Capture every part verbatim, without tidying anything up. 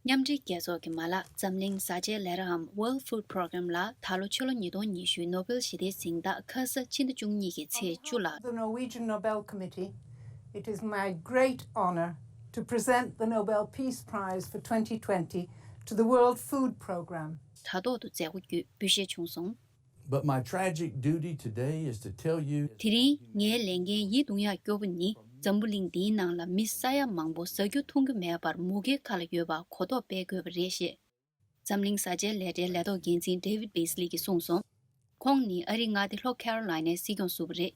མཉམ་འབྲེལ་རྒྱལ་ཚོགས་ཀྱི་མ་ལག་འཛམ་གླིང་བཟའ་བཅའི་ལས་རིམ་World Food Programme ལ་ད་ལོ་ཕྱི་ལོ་ཉིས་སྟོང་ཉི་ཤུའི་ནོ་བེལ་ཞི་བདེའི་གཟེངས་རྟགས་ཁ་ས་ཕྱི་ཟླ་བཅུ་གཉིས་ཀྱི་ཚེས་བཅུ་ལ། The Norwegian Nobel Committee, it is my great honor to present the Nobel Peace Prize for twenty twenty to the World Food Programme. དྲ་ཐོག་ཏུ་མཛད་སྒོ་བརྒྱུད་འབུལ་བཞེས་བྱུང་སོང་། But my tragic duty today is to tell you དེ་རིང་ངའི་ལས་འགན་ཡིད་གདུང་ཡག་སྐྱོ་པོ་ནི། འཛམ་བུ་གླིང་འདིའི་ནང་ལ་མི་ས་ཡ་མང་པོ་ཟ་རྒྱུ་འཐུང་རྒྱུ་མེད་པར་མུ་གེའི་ཁ་ལ་ཡོད་པ་གོ་རྟོགས་སྤེལ་དགོས་པ་རེད་ཞེས། འཛམ་གླིང་བཟའ་བཅའི་ལས་གྲྭའི་ལས་ཐོག་འགན་འཛིན་David Beasley གྱིས་གསུངས་སོང་། ཁོང་ནི་ཨ་རིའི་མངའ་སྡེ་ལྷོ་ཁེ་རོ་ལའི་ནའི་སྲིད་སྐྱོང་ཟུར་པ་རེད།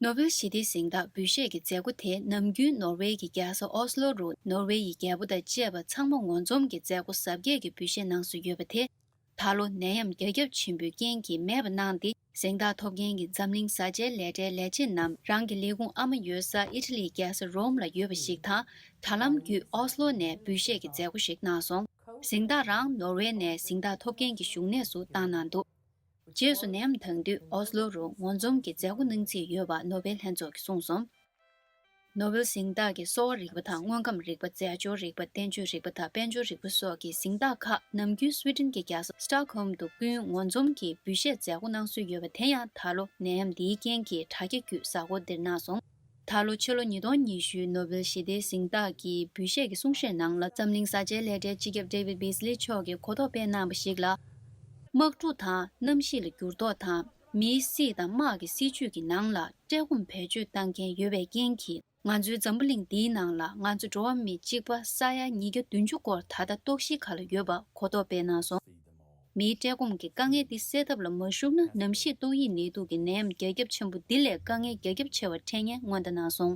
ནོ་བེལ་ཞི་བདེའི་གཟེངས་རྟགས་འབུལ་བཞེས་ཀྱི་མཛད་སྒོ་དེ་ནམ་རྒྱུན་ནོར་ཝེ་ཡི་རྒྱལ་ས་ཨོ་སི་ལོ་རུ་ནོར་ཝེ་ཡི་རྒྱལ་པོ་དང་བཅས་པ་ཚང་མ་ངོ་འཛོམས་ཀྱི་མཛད་སྒོ་གཟབ་རྒྱས་ཀྱིས་འབུལ་བཞེས་གནང་སྲོལ་ཡོད་པ་དེ། ད་ལོ་ནད་ཡམས་རྒྱ་ཁྱབ་ཆེན་པོའི་རྐྱེན་གྱིས་མེད་པ་གནང་སྟེ། གཟེངས་རྟགས་ཐོབ་མཁན་གྱི་འཛམ་གླིང་བཟའ་བཅའི་ལས་གྲྭའི་ལས་བྱེད་རྣམས་རང་གི་ལས་ཁུངས་ཨ་མ་ཡོད་ས་ཨི་ཊ་ལིའི་རྒྱལ་ས་རོམ་ལ་ཡོད་པ་ཞིག་དང་། དྲ་ལམ་བརྒྱུད་ཨོ་སི་ལོ་ནས་འབུལ་བཞེས་ཀྱི་མཛད་སྒོ་ཞིག་གནང་སོང་། གཟེངས་རྟགས་རང་ནོར་ཝེ་ནས་གཟེངས་རྟགས་ཐོབ་མཁན་གྱི་བཞུགས་གནས་སུ་བཏང་གནང་འདུག་རྗེས་སུ་ནད་ཡམས་དང་དུས་ཨོ་སི་ལོ་རུ་ངོ་འཛོམས་ཀྱི་མཛད་སྒོ་གནང་རྩིས་ཡོད་པ་ནོ་བེལ་ལྷན་ཚོགས་ཀྱིས་གསུངས་སོང་། ནོ་བེལ་གཟེངས་རྟགས་ཀྱི་གསོ་བ་རིག་པ་དང་དངོས་ཁམས་རིག་པ། རྫས་སྦྱོར་རིག་པ། བསྟན་བཅོས་རིག་པ་དང་དཔལ་འབྱོར་རིག་པ་སོགས་ཀྱི་གཟེངས་རྟགས་ཁག་ནམ་རྒྱུན་སུའི་ཌེན་གྱི་རྒྱལ་ས་སི་ཊོག་ཧོམ་དུ་ཀུན་ངོ་འཛོམས་ཀྱིས་འབུལ་བཞེས་མཛད་སྒོ་གནང་སྲོལ་ཡོད་པ་དེ་ཡང་ད་ལོ་ནད་ཡམས་འདིའི་རྐྱེན་གྱིས་དྲ་རྒྱ་བརྒྱུད་གཟའ་འཁོར་འདིར་གནང་སོང་། ད་ལོ་ཕྱི་ལོ་ཉིས་སྟོང་ཉི་ཤུའི་ནོ་བེལ་ཞི་བདེའི་གཟེངས་རྟགས་ཀྱི་འབུལ་བཞེས་ཀྱི་གསུང་བཤད་ནང་ལ་འཛམ་གླིང་བཟའ་བཅའི་ལས་གྲྭའི་སྤྱི་ཁྱབ་David Beasley མཆོག་གིས་གོ་རྟོགས་སྤེལ་གནང་བ་ཞིག་ལ། དམག་འཁྲུག་དང་གནམ་གཤིས་ལ་འགྱུར་ལྡོག་དང་། མིའི་སྲིད་དང་དམག་གི་སྲིད་བྱུས་ཀྱི་ནང་ལ་བཀྲེས་སྐོམ་བེད་སྤྱོད་བཏང་མཁན་ཡོད་པའི་རྐྱེན་གྱིས། ང་ཚོའི་འཛམ་བུ་གླིང་འདིའི་ནང་ལ་ང་ཚོ་འགྲོ་བ་མི་གཅིག་པ་ས་ཡ་ཉིས་བརྒྱ་བདུན་ཅུ་སྐོར་ད་ལྟ་ལྟོགས་ཤིའི་ཁ་ལ་ཡོད་པ་གོ་རྟོགས་སྤེལ་གནང་སོང་། མིའི་བཀྲེས་སྐོམ་གྱི་དཀའ་ངལ་འདི་སེལ་ཐབས་ལ་མ་ཞུགས་ན། གནམ་གཤིས་ཏོག་དབྱིབས་ནད་དུག་གི་ནད་ཡམས་རྒྱ་ཁྱབ་ཆེན་པོ་འདི་ལས་དཀའ་ངལ་རྒྱ་ཁྱབ་ཆེ་བ་འཕྲད་ངེས་སྔོན་བརྡ་གནང་སོང་།